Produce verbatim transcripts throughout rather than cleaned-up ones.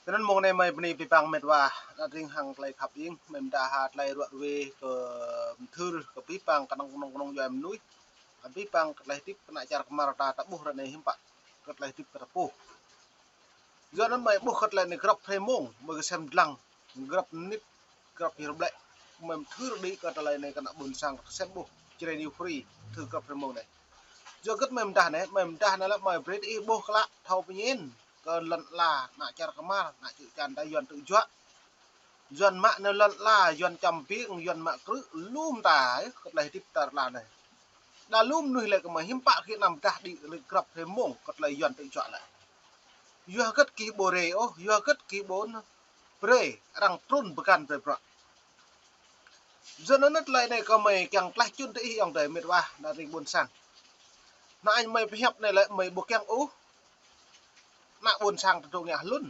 Tơnăn mông anai mơi bơni pơpăng mĕt wa, đa tring hăng tơlơi khăp ing, mơi mơdah ha tơlơi ruă rue kơ mthưr, kơ pơpăng kơnơ̆ng kơnơ̆ng kơnơ̆ng djuai mơnuih, kơ pơpăng kơ tơlơi hơdip kơ ană čar kơmar ta, ta ƀuh ră anai hiư̆m pă, kơ tơlơi hơdip kơ ta pô. Yua anŭn mơi ƀuh kơ tơlơi anai grăp hrơi mông, mơi kơsem dlăng, grăp mơnit, grăp hir ƀlĕ, mơi mthưr đĭ kơ tơlơi anai kơ ană ƀôn sang kơsem ƀuh, Jrai New Free, thưr grăp hrơi mông anai. Yua hơget mơi mơdah anai, mơi mơdah anai lĕ mơi brơi ih ƀuh klă, thâo pơñen, kơ lŏn ala, ană čar kơmar, ană čư̆ čan ta Yuan tŭ juă. Yuan mă nao lŏn ala, Yuan čăm biêng, Yuan mă krư̆, lŏm ta, ơ, kơ tơlơi hơdip ta ră anai. Đa lŏm mơnuih lĕ kơ mơi hiư̆m pă kơ anăm mơdah đĭ lĕ grăp hrơi mông kơ tơlơi Yuan tŭ juă lĕ. Yua hơget kơ ih ƀu brơi ôh, yua hơget kơ ih ƀu brơi, arăng trŭn pơkăn brơi bruă. Yua anŭn tơlơi anai kơ mơi kiăng tlaih čun tơ ih ayŏng adơi mĕt wa, đa tring ƀôn sang. Anai mơi pơhiăp anai lĕ mơi ƀu kiăng ôh ană ƀôn sang ta dŏ ngă hlŭn.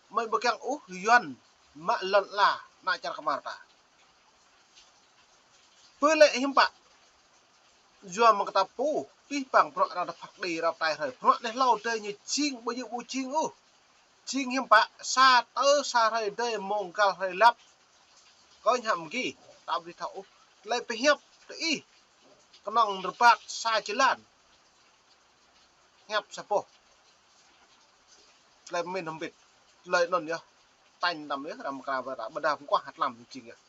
Mơi ƀu kiăng ôh Yuan mă lŏn ala ană čar kơmar ta. Pơ lĕ hiư̆m pă. Yua mơ̆ng kơ ta pô, pơpăng bruă arăng ta phat đĭ rap tai hrơi. Bruă anai hlâo adơi ñu jing, ƀu djơ̆ ƀu jing ôh. Jing hiư̆m pă, sa tơ sa hrơi adơi mông găl hrơi lăp. Kơ ñu hăm gih, ta ƀu thâo ôh. Tơlơi pơhiăp tơ ih, kơnơ̆ng rơbat sa jơlan. Hiăp sa boh. Tơlơi pơmĭn hơbĭt. Tơlơi anŭn yơh. Tañ tăm yơh, arăng mơkra ƀơdah pơkuah hơtlam jing yơh.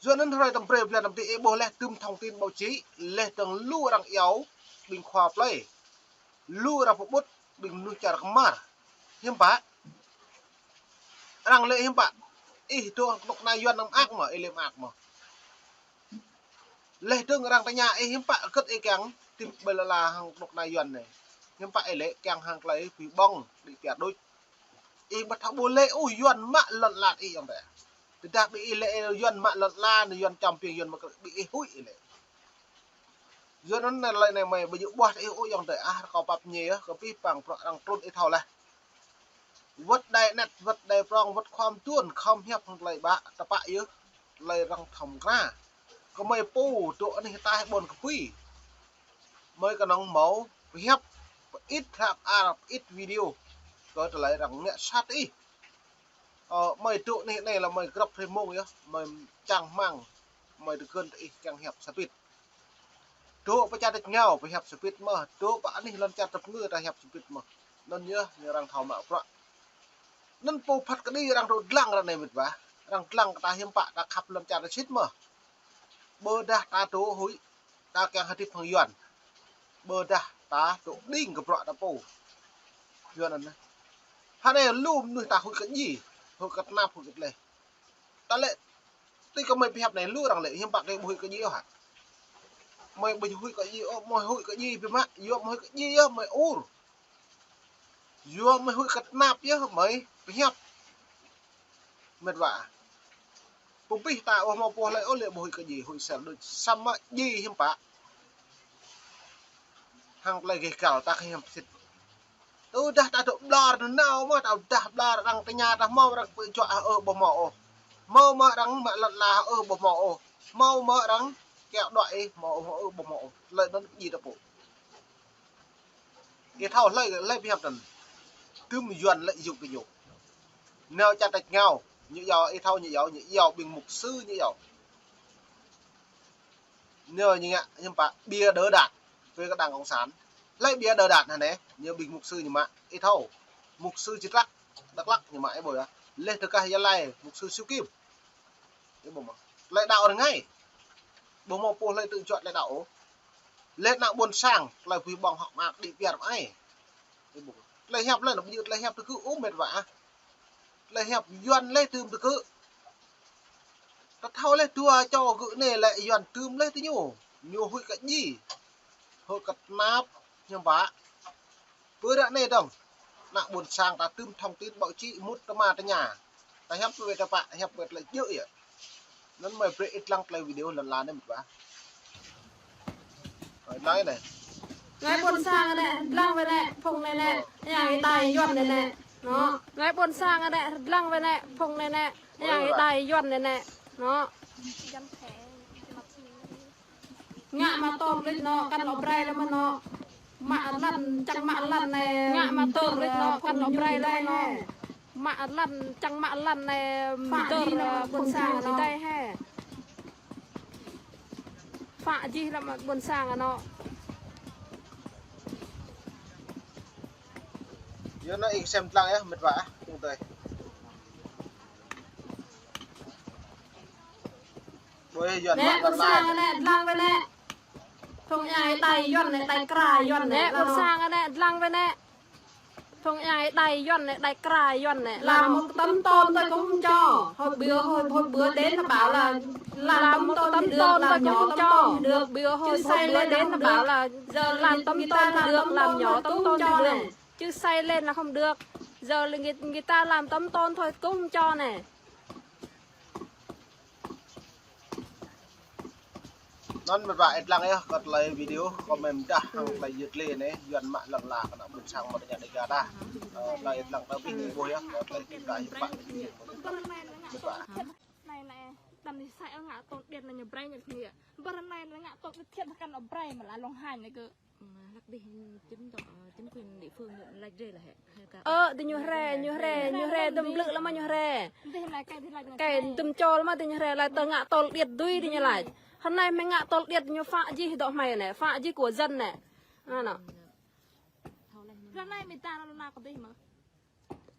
Yua anŭn hrơi tăm brơi blan tăm tih ih ƀuh laih tơm thông tin báo chí, laih dơ̆ng lu arăng iâu, ƀing khua plơi. Lu arăng pơƀut, ƀing mơnuih čar kơmar. Hiư̆m pă. Arăng lĕ hiư̆m pă. Ih dŏ hăng kơnuk kơna Yuan anăm mơak mơ̆, ih lĕ mơak mơ̆. Laih dơ̆ng arăng tơña ih hiư̆m pă hơget ih kiăng, tĭp ƀơi lŏn ala hăng kơnuk kơna Yuan anai. Hiư̆m pă ih lĕ kiăng hăng tơlơi pui ƀơ̆ng, đĭ piar đôč. Ih ƀu thâo ƀu lĕ ôh Yuan mă lŏn ala ih ayŏng adơi. Tơdah ƀing ih lĕ Yuan mă lŏn ala, Yuan čăm biêng, Yuan mă krư̆, ƀing ih huĭ ih lĕ. Yua anŭn tơlơi anai mơi ƀu djơ̆ ƀuah tơ ih ôh ayŏng adơi ah, rơkâo pap ñe yơh, kơ pơpăng bruă arăng trŭn ih thâo laih. Wơ̆t đai anet, wơ̆t đai prong, wơ̆t khŏm tuôn, khŏm hiăp hăng tơlơi ƀă, tơpă yơh, tơlơi arăng thâo mơkra. Kơ mơi pô dŏ anih ataih ƀôn kơpui. Mơi kơnơ̆ng hmâo pơhiăp, pơit hră mơar, pơit video. Kơ tơlơi arăng ngă sat ih. Ơ, mơi dŏ anih anai lĕ mơi grăp hrơi mông yơh, mơi čang rơmang, mơi tơgŭn tơ ih kiăng hiăp sa bit. Dŏ pơ čar tač rơngiao, pơhiăp sa bit mơ̆, dŏ pơ anih lŏn čar tơpơngư ta hiăp sa bit mơ̆. Anŭn yơh, ñu arăng thâo mă bruă. Anŭn pô phat kơđi arăng dŏ dlăng ră anai mĕt wa. Arăng dlăng kơ ta hiư̆m pă, ta khăp lŏn čar ta sĭt mơ̆. Ƀôdah ta dŏ huĭ, ta kiăng hơdip hăng Yuan. Ƀôdah ta dŏ đing kơ bruă ta pô. Yuan anŭn. Hă anai lu mơnuih ta huĭ kơ djai, huĭ kơ tơnap, huĭ kơ tơleh. Ta lĕ, tui kơ mơi pơhiăp anai lu arăng lĕ, hiư̆m pă kơ ih ƀu huĭ kơ djai ôh hă. Mơi ƀu huĭ kơ djai ôh, mơi huĭ kơ djai biă mă, yua mơi huĭ kơ djai yơh mơi ur. Yua mơi huĭ kơ tơnap yơh mơi pơhiăp. Mĕt wa. Pơbih ta ôh hmâo pô hlơi ôh lĕ ƀu huĭ kơ djai, huĭ sel đôč samơ̆ djai hiư̆m pă. Hăng tơlơi gêh găl ta kơ hiam sĭt. Tơdah ta dŏ ƀlŏr nanao mơ̆, ta dah ƀlŏr arăng tơña ta hmâo arăng pơjuă ôh ƀu hmâo ôh. Hmâo mơ̆ arăng mă lŏn ala ôh ƀu hmâo ôh. Hmâo mơ̆ arăng kiaŏ đuaĭ ih hmâo ôh ôh ƀu hmâo ôh. Tơlơi anŭn djai ta pô. Ih thâo hlơi, hlơi pơhiăp anŭn. Tơm Yuan lĕ yŭk kơ yŭk. Nao čar tač rơngiao, ñu iâu, ih thâo ñu iâu, ñu iâu ƀing mục sư ñu iâu. Ñu, ñu ngă hiư̆m pă bia đỡ đạn với các đảng cộng sản. Hlơi bia đỡ đạn hă anai, ñu ƀing mục sư ñu mă, ih thâo. Mục sư čih Dak Lak, Dak Lak ñu mă ih ƀuh yơh. Laih tơkah Gia Lai, mục sư Siu Kim. Ih ƀuh mơ̆. Tơlơi đaŏ rơngai. Ƀu hmâo pô hlơi tŭ juă tơlơi đaŏ ôh. Laih ană ƀôn sang, tơlơi pui ƀơ̆ng hŏk mơak đĭ piar mơai. Ih ƀuh. Tơlơi hiăp laih anŭn ƀu djơ̆ tơlơi hiăp tơgŭ ôh mĕt wa ah. Tơlơi hiăp Yuan laih tơm tơgŭ. Ta thâo laih dua čô gơ̆ anai lĕ Yuan tơm laih tơ ñu. Ñu huĭ kơ djai. Huĭ kơ tơnap, hiư̆m pă. Pơ ră anai dơ̆ng. Ană ƀôn sang ta tơm thông tin báo chí mŭt tơma tơña. Ta hiăp wơ̆t tơpă, hiăp wơ̆t tơlơi djơ̆ yơh. Anŭn mơi brơi ih dlăng tơlơi video lŏn ala anai mĕt wa. Ơi, anai anai. Anai ƀôn sang anai, dlăng wơ̆t anai, phung anai anai, yang ih tai Yuan anai anai. Anai ƀôn sang anai, dlăng wơ̆t anai, phung anai anai, yang ih tai Yuan anai anai. Ngă mă tŏm lĕ anŭn, kăn lŏ brơi lĕ mơ̆n anŭn. Mă lăn, čang mă lăn anai, ngă mă tơr, lĕ nô, kăn nô brơi lĕ nô. Mă lăn, čang mă lăn anai, tơr, ƀôn sang anai. Phă jih lăm ƀôn sang anô. Yua anai ih sem lăng yơh, mĕt wa ah, tơ̆ng tơi. Ƀuh yơh, Yuan mă lăn. Ƀôn sang anai, lăng wơ̆t anai. Phung ơi đai Yuan anai, đai kra Yuan anai. Ƀôn sang anai, lăng wơ̆t anai. Phung ơi đai Yuan anai, đai kra Yuan anai. Làm một tấm tôn thôi cũng không cho. Hồi bữa, hồi, hồi bữa đến nó bảo là làm tấm tôn thì được, làm nhỏ tấm tôn thì được. Chứ xây lên nó không được. Giờ là làm tấm tôn thì được, làm nhỏ tấm tôn thì được. Chứ xây lên là không được. Giờ là người, người ta làm tấm tôn thôi cũng không cho này. Anŭn mĕt wa ih lăng yơh, kơ tơlơi video, comment dah, hăng tơlơi yơt lĕ anai, Yuan mă lăng la kơ ană ƀôn sang mơ̆ng anai ga dah. Ơ, tơlơi ih lăng tơ ƀing ih ƀuh yơh, kơ tơlơi kita hiư̆m pă. Mĕt wa. Anai, anai, đăm ni sai ngă tôn điêt anai ñu brơi ñu ngă. Ƀơi anai ngă tôn điêt thiăt kăn ôh brơi mă la lông hañ anai kơ. Ơ, hlăk dih chính tộc, chính quyền địa phương laĭ rai lĕ hĕ? Ơ, dih ñu rai, ñu rai, ñu rai, dŭm blư̆ lăm ñu rai. Kơi dŭm čô lăm dih ñu rai, laĭ tơ ngă tôn điêt dưi dih ñu laĭ. Hơnai mơ̆ ngă tôn điêt ñu phă jih dŏ hmai anai, phă jih của dân anai. Anŭn. Ră anai mĭ ta ră anai kơ dih mơ̆.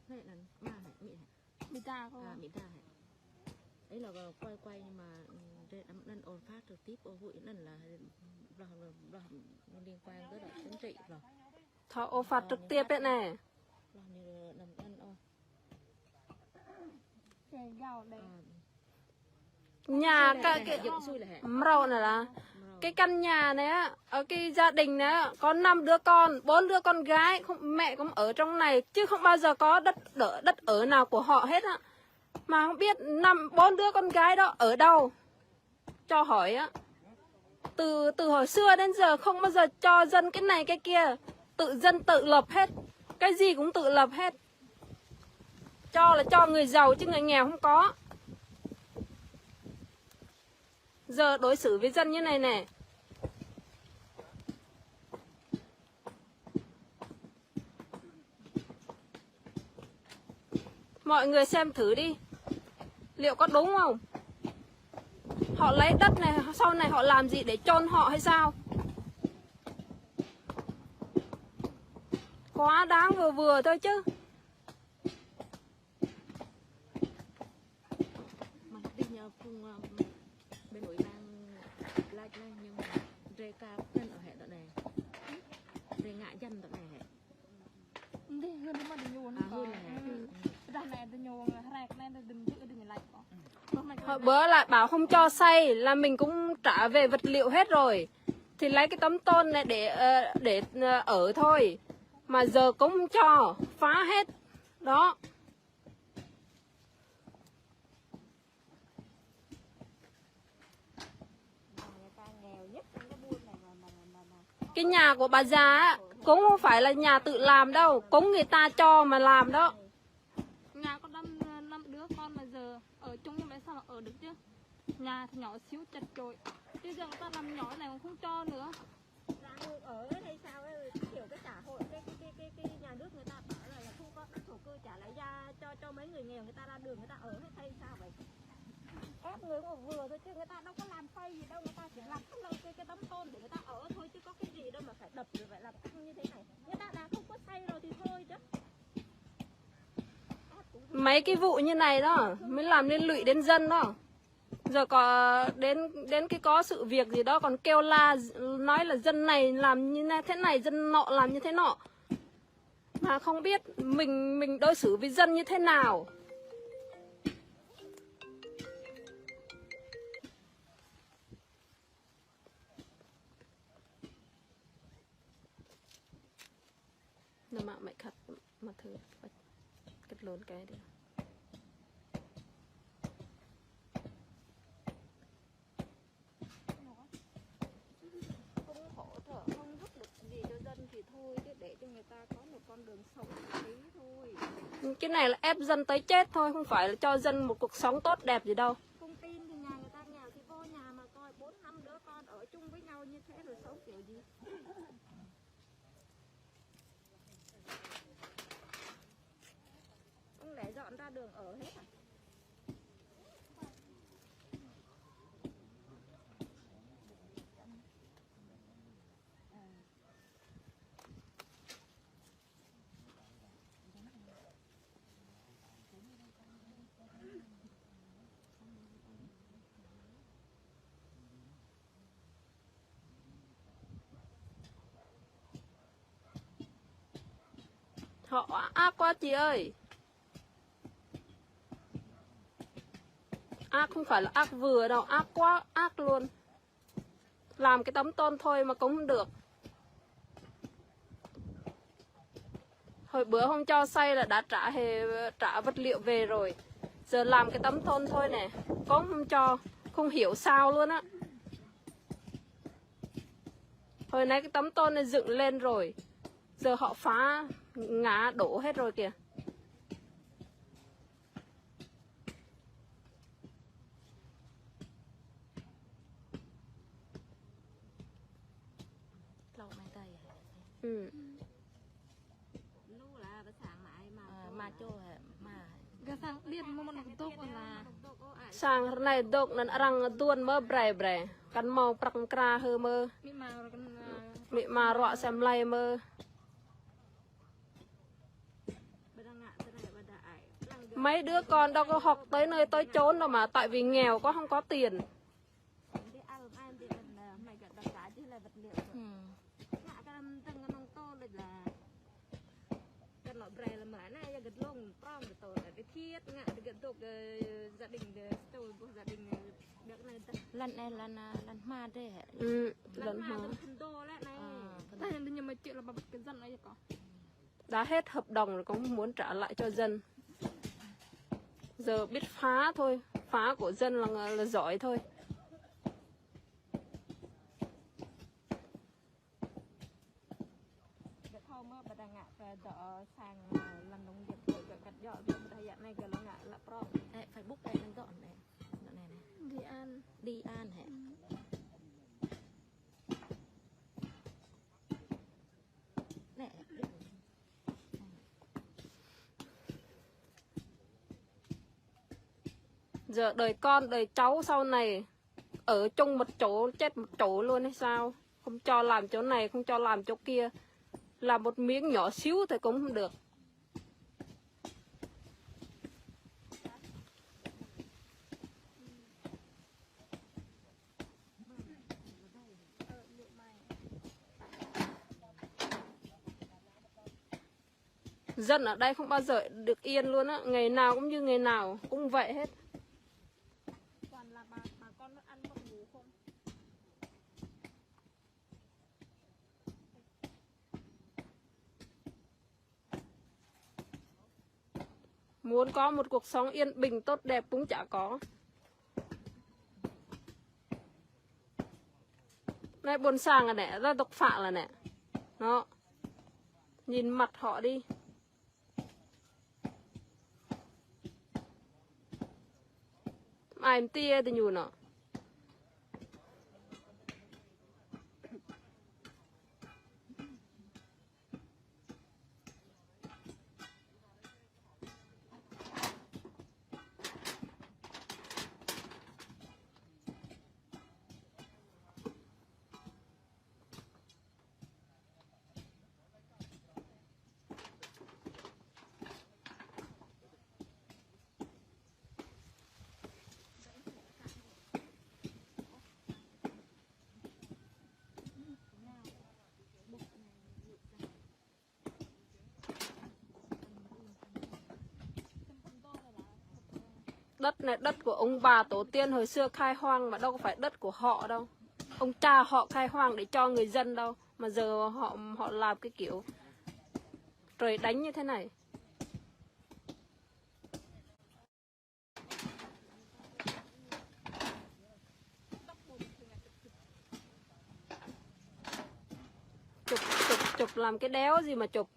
Ƀu đa kơ. À, ƀu đa hĕ. Ấy là quay quay nhưng mà, ừ, để đăm anŭn ôp phát trực tiếp, ôp hội anŭn là bloh, bloh liên quan tới là chính trị bloh. Thâo ôp phát trực tiếp hĕ anai. Bloh ñu đăm anŭn ôh. Nhà cái, cái, mrâo anai lah. Cái căn nhà này á, ở cái gia đình này á, có năm đứa con, bốn đứa con gái, không, mẹ cũng ở trong này, chứ không bao giờ có đất ở, đất ở nào của họ hết á. Mà không biết năm, bốn đứa con gái đó ở đâu cho hỏi á. Từ, từ hồi xưa đến giờ không bao giờ cho dân cái này cái kia. Tự dân tự lập hết. Cái gì cũng tự lập hết. Cho là cho người giàu chứ người nghèo không có. Giờ đối xử với dân như này này. Mọi người xem thử đi. Liệu có đúng không? Họ lấy đất này, sau này họ làm gì, để chôn họ hay sao? Quá đáng, vừa vừa thôi chứ. Mă dih ñu phung, ơ, bên ủy ban laĭ anai ñu rai kơ anŭn ôh hĕ tơ anai. Rai ngă jăn tơ anai hĕ. Dih hưn mă dih ñu. À, hưn hĕ. Dah anai dih ñu rai anai dih dŭm jư̆ dih ñu laĭ kơ. Hồi bữa là bảo không cho xây là mình cũng trả về vật liệu hết rồi. Thì lấy cái tấm tôn này để, ờ, để, ờ, ở thôi. Mà giờ cũng cho, phá hết. Đó. Cái nhà của bà già á, cũng không phải là nhà tự làm đâu, cũng người ta cho mà làm đó. Nhà có năm, năm đứa con mà giờ ở chung như vậy sao mà ở được chứ? Nhà thì nhỏ xíu chật chội. Chứ giờ người ta làm nhỏ này cũng không cho nữa. Là ở hay sao ấy, kiểu cái xã hội, cái, cái, cái, cái, cái nhà nước người ta bảo là, là không có đất thổ cư trả lại ra cho, cho mấy người nghèo người ta ra đường người ta ở hết hay sao vậy? Ép người cũng vừa thôi chứ người ta đâu có làm xây gì đâu, người ta chỉ làm cái lơ cái, cái tấm tôn để người ta ở thôi chứ có cái gì đâu mà phải đập rồi phải làm căng như thế này. Người ta đã không có xây rồi thì thôi chứ. Mấy cái vụ như này đó mới làm liên lụy đến dân đó. Giờ có đến, đến cái có sự việc gì đó còn kêu la, nói là dân này làm như thế này, dân nọ làm như thế nọ. Mà không biết mình, mình đối xử với dân như thế nào. Nă mă mĕ khăt mă thơ kăt lôn kơi dih. Không hỗ trợ, không giúp được gì cho dân thì thôi, chứ để cho người ta có một con đường sống tí thôi. Cái này là ép dân tới chết thôi, không phải là cho dân một cuộc sống tốt đẹp gì đâu. Không tin thì nhà người ta nghèo thì vô nhà mà coi, bốn năm đứa con ở chung với nhau như thế rồi sống kiểu gì? Họ ác quá chị ơi. Ác không phải là ác vừa đâu, ác quá ác luôn. Làm cái tấm tôn thôi mà cũng không được. Hồi bữa không cho xây là đã trả hè, trả vật liệu về rồi. Giờ làm cái tấm tôn thôi nè, cũng không cho, không hiểu sao luôn á. Hồi nãy cái tấm tôn này dựng lên rồi, giờ họ phá, ngã đổ hết rồi kìa. Tlâo anai tơi hă? Ừ. Lu lah, ba sang mă ai mă. Ơ, mă čô hă, mă. Gah sang điện mơ̆n anŭn dŏ lah. Sang rơnai dŏ anŭn arăng duôn mơ̆ brơi brơi. Kăn hmâo prăk mơkra hơ mơ̆. Mĭ ma rŏ kăn, ơ, mĭ ma rŏ sem lay mơ̆. Mấy đứa con đâu có học tới nơi tới chốn đâu mà, tại vì nghèo quá không có tiền. Ừ. Lăn anai, lăn, à, lăn hma đê hă? Ừ, lăn hma. Ơ, Đã hết hợp đồng rồi cũng muốn trả lại cho dân. Giờ biết phá thôi, phá của dân là, là giỏi thôi. Ơ, Facebook đây đang dọn này. Dọn này này. Đi An. Đi An hả? Ừ. Nè. Giờ đời con, đời cháu sau này ở chung một chỗ, chết một chỗ luôn hay sao? Không cho làm chỗ này, không cho làm chỗ kia. Làm một miếng nhỏ xíu thì cũng không được. Dân ở đây không bao giờ được yên luôn á, ngày nào cũng như ngày nào, cũng vậy hết. Toàn là bà, bà con nó ăn mất ngủ không? Muốn có một cuộc sống yên bình, tốt đẹp cũng chả có. Anai ƀôn sang anai, ta dŏ phă anai. Nó. Nhìn mặt họ đi. Ai mơ̆ tih tơ ñu anŭn. Đất này đất của ông bà tổ tiên hồi xưa khai hoang mà đâu có phải đất của họ đâu. Ông cha họ khai hoang để cho người dân đâu. Mà giờ họ họ làm cái kiểu trời đánh như thế này. Chụp, chụp, chụp làm cái đéo gì mà chụp.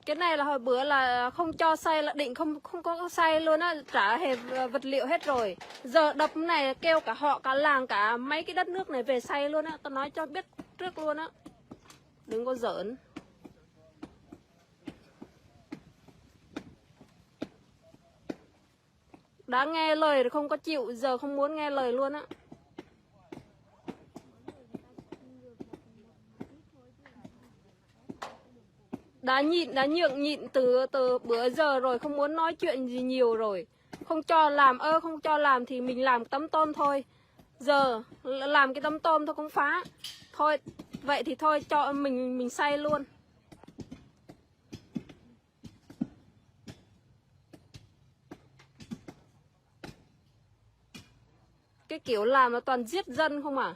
Cái này là hồi bữa là không cho xây, là định không không có xây luôn á, trả hết, ờ, vật liệu hết rồi. Giờ đập này kêu cả họ, cả làng, cả mấy cái đất nước này về xây luôn á, tôi nói cho biết trước luôn á. Đừng có giỡn. Đã nghe lời rồi không có chịu, giờ không muốn nghe lời luôn á. Đã nhịn, đã nhượng nhịn từ từ bữa giờ rồi, không muốn nói chuyện gì nhiều rồi. Không cho làm, ơ, không cho làm thì mình làm tấm tôn thôi. Giờ l-, làm cái tấm tôn thôi cũng phá. Thôi, vậy thì thôi, cho mình mình xây luôn. Cái kiểu làm là toàn giết dân không à?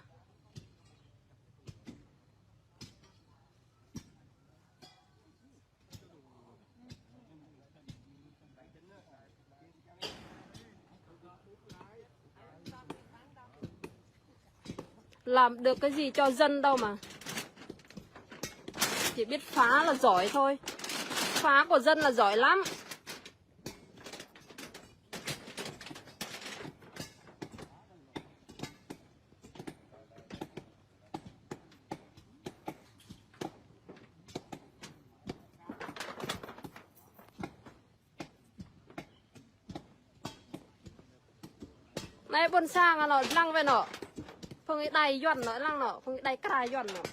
Làm được cái gì cho dân đâu mà. Chỉ biết phá là giỏi thôi. Phá của dân là giỏi lắm. Anai ƀôn sang anŭn, lăng wai anŭn. Phung ih đai Yuan anŭn, lăng anŭn, phung ih đai kra Yuan anŭn.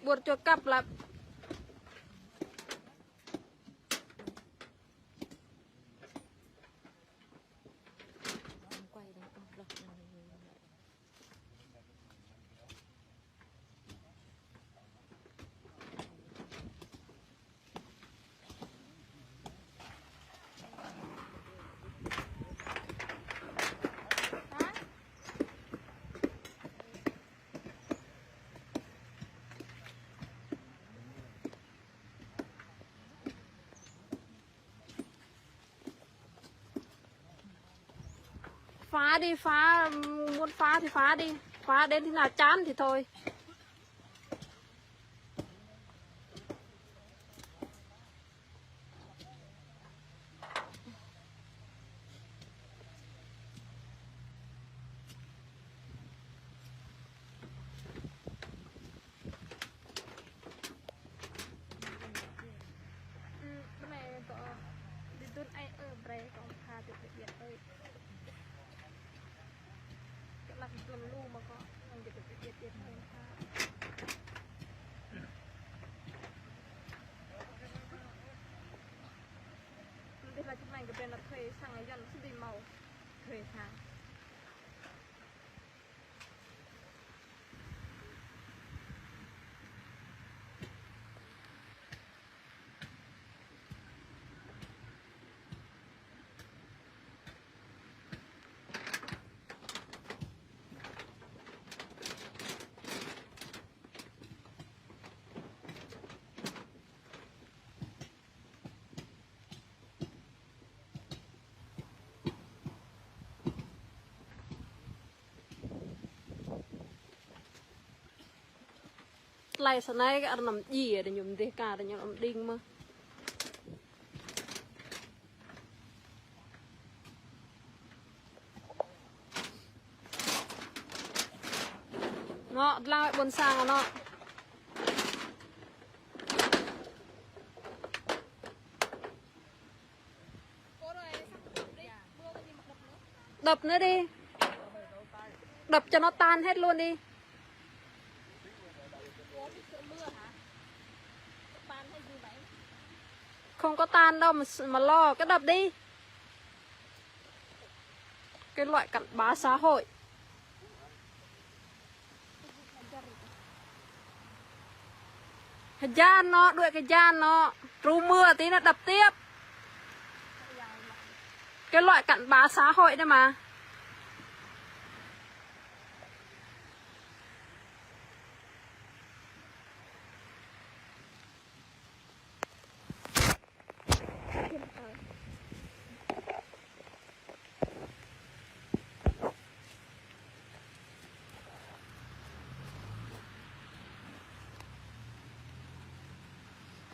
Ƀuh čô kăp lăp. Phá đi, phá, muốn phá thì phá đi. Phá đến khi nào chán thì thôi. Ư, bơnai kâo, đi dun ai ơ, brơi kâo pha tơbiă ơi. Kơ lăp lăm lu mă kâo, ngăn kơ tơbiă ơi pha. Ư, dih lăp čơmai kơ brơi lăp thuê sang ai Yuan sĭ dih mâo thuê sang. Tơlơi sơnai kơ arăng anăm djai, arăng ñu mơdih kar, arăng ñu anăm đing mơ̆n. Anŭn, lăng wai ƀôn sang anŭn. Đập nữa đi. Đập cho nó tan hết luôn đi. Không có tan đâu mà, mà lo, cứ đập đi. Cái loại cặn bã xã hội. Hơjan anŭn, đuaĭ kơ hơjan anŭn. Trŭ mưa tí nó đập tiếp. Cái loại cặn bã xã hội đấy mà.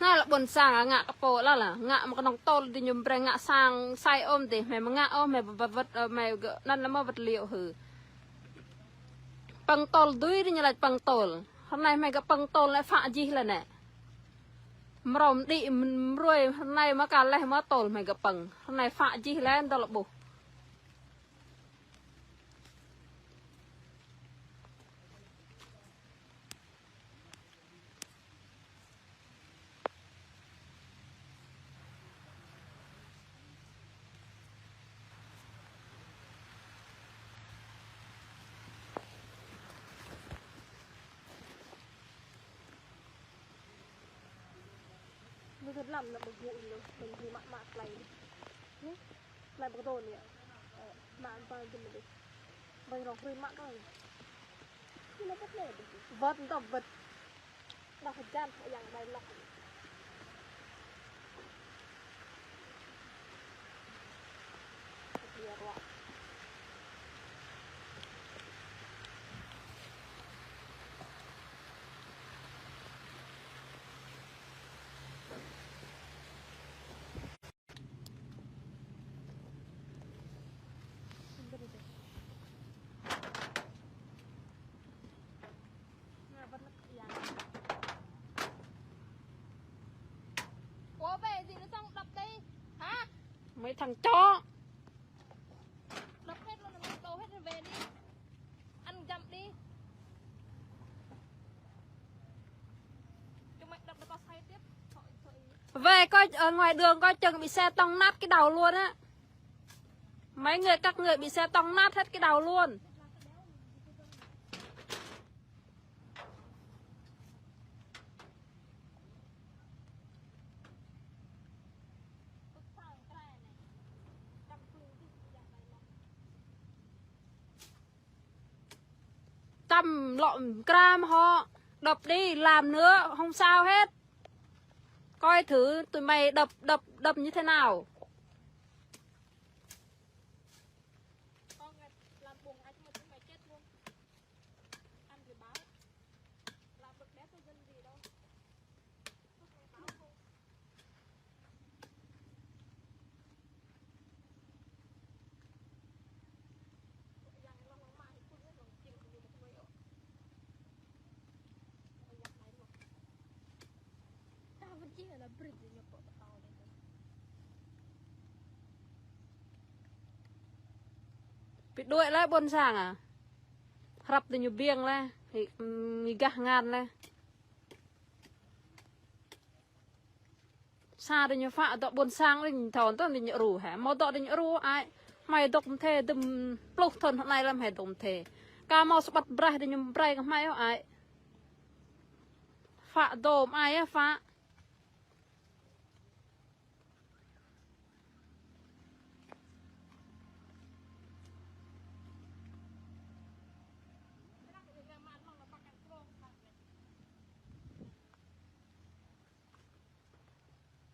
Anai lĕ ƀôn sang ngă kơ pô lah lah, ngă mă kơnơ̆ng tơl dih ñu brơi ngă sang sai ôm dih, hmei mă ngă ôh, hmei bơ-, bơ-, wơ̆t, ơ, hmei gơ̆ anŭn lĕ mơ̆ wơ̆t liu hư. Pơ̆ng tơl dui dih ñu laĭ pơ̆ng tơl. Hrơi anai hmei gơ̆ pơ̆ng tơl lĕ phă jih lĕ anai. Mrâo mơđĭ mrâo hrơi anai mă ka leh mă tơl hmei gơ̆ pơ̆ng. Hrơi anai phă jih lĕ dơ̆l ƀuh. Lu thâo lăm ană ƀơ̆ng huă lu, ƀơ̆ng huă mă mă tơlơi. Anai, tơlơi ƀơ̆ng dŏ anai. Ơ, mă ƀơ̆ng dŏ anai. Ƀơ̆ng rŏng hrơi mă kơ. Wơ̆t anŭn wơ̆t. Dah hơjan, yang anai lŏk. Ủa, về gì nó xong đập đi hả? Mấy thằng chó. Đập hết luôn, đổ hết về đi. Ăn dặm đi. Chúng mày đập nó có say tiếp. Thôi, thôi. Về coi ở ngoài đường coi chừng bị xe tông nát cái đầu luôn á. Mấy người, các người bị xe tông nát hết cái đầu luôn. Tăm lŏm kram họ đập đi, làm nữa, không sao hết. Coi thử tụi mày đập, đập, đập như thế nào. Con làm buồn ai mà chúng mày chết luôn. Ăn thì báo. Làm được đéo có dân gì đâu. Pi đuĕ lĕ ƀôn sang ah. Hrăp tơ ñu ƀiêng lĕ, hĭ, ưm, hĭ gah ngăn lĕ. Sa tơ ñu phă dŏ ƀôn sang tơ ñu thâo tơ ñu rŭ hĕ. Hmâo dŏ tơ ñu rŭ ai. Hmei dŏ mơ̆n thê dŭm pluh thŭn hrơi anai lăm hmei dŏ mơ̆n thê. Ka hmâo sơƀăt braih tơ ñu braih kơ hmei ôh ai. Phă dŏ mơ̆n ai ah phă.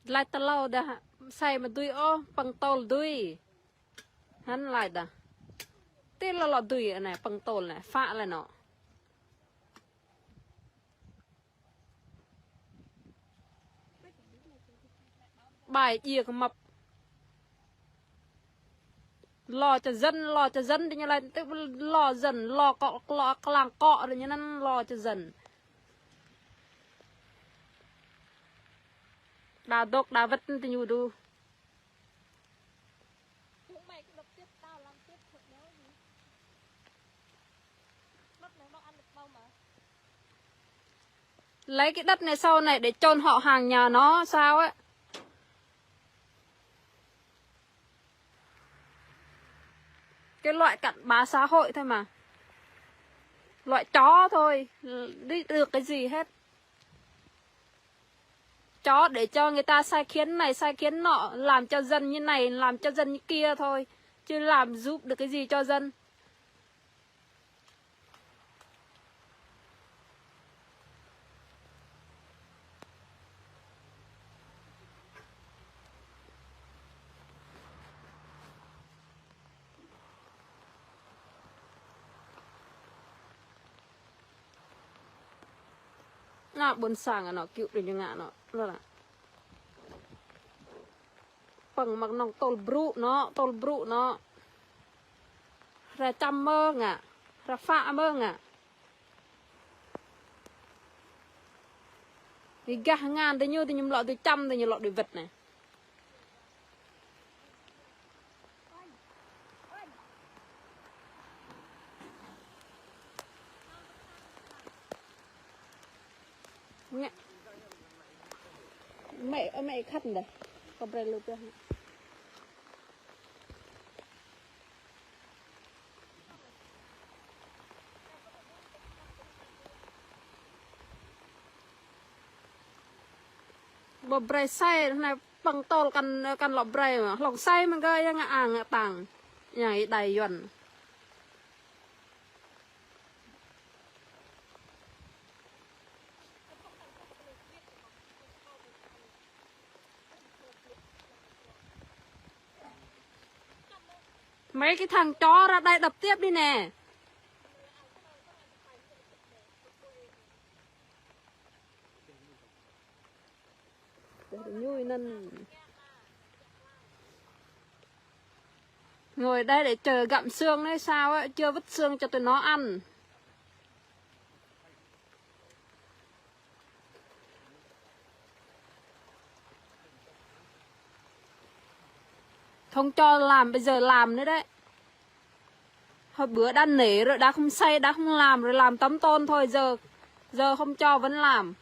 Laĭ tơlâo dah sai mă dui ôh, pơ̆ng tơl dui. Hăn laĭ dah. Tơl lŏ dui anai, pơ̆ng tơl anai, phă lĕ anŏ. Bai jia kơ măp. Lo cho dân, lo cho dân tơ ñu laĭ, tơ lo dân, lo kŏ, lo klang kŏ tơ ñu anŭn lo cho dân. Đa dŏ, đa wơ̆t tơ ñu đu. Lấy cái đất này sau này để chôn họ hàng nhà nó sao ấy. Cái loại cặn bã xã hội thôi mà. Loại chó thôi, đi được cái gì hết. Chó để cho người ta sai khiến này, sai khiến nọ, làm cho dân như này, làm cho dân như kia thôi. Chứ làm giúp được cái gì cho dân. Anŏ ƀôn sang anŏ kiu đuaĭ ñu ngă anŏ. Lŏ lah. Păng mă nŏng tơl brŭ anŭn, tơl brŭ anŭn. Hra čăm mơ̆ng ngă, hra phă mơ̆ng ngă. Ih gah ngăn tơ ñu, tơ ñu lŏ tơ čăm, tơ ñu lŏ tơ wơ̆t anai. Ngă. Mĕ, mĕ khăt đah. Kơ brơi lu pioh. Bơ brơi sai anai păng tơl kăn, kăn lŏ brơi mă. Hlŏng sai mơ̆ng gơ̆ yang ang tăng. Yang ih đai Yuan. Mấy cái thằng chó ra đây đập tiếp đi nè. Ngồi đây để chờ gặm xương đấy sao á, chưa vứt xương cho tụi nó ăn. Không cho làm, bây giờ làm nữa đấy. Hồi bữa đã nể rồi, đã không xây, đã không làm rồi, làm tấm tôn thôi, giờ giờ không cho vẫn làm.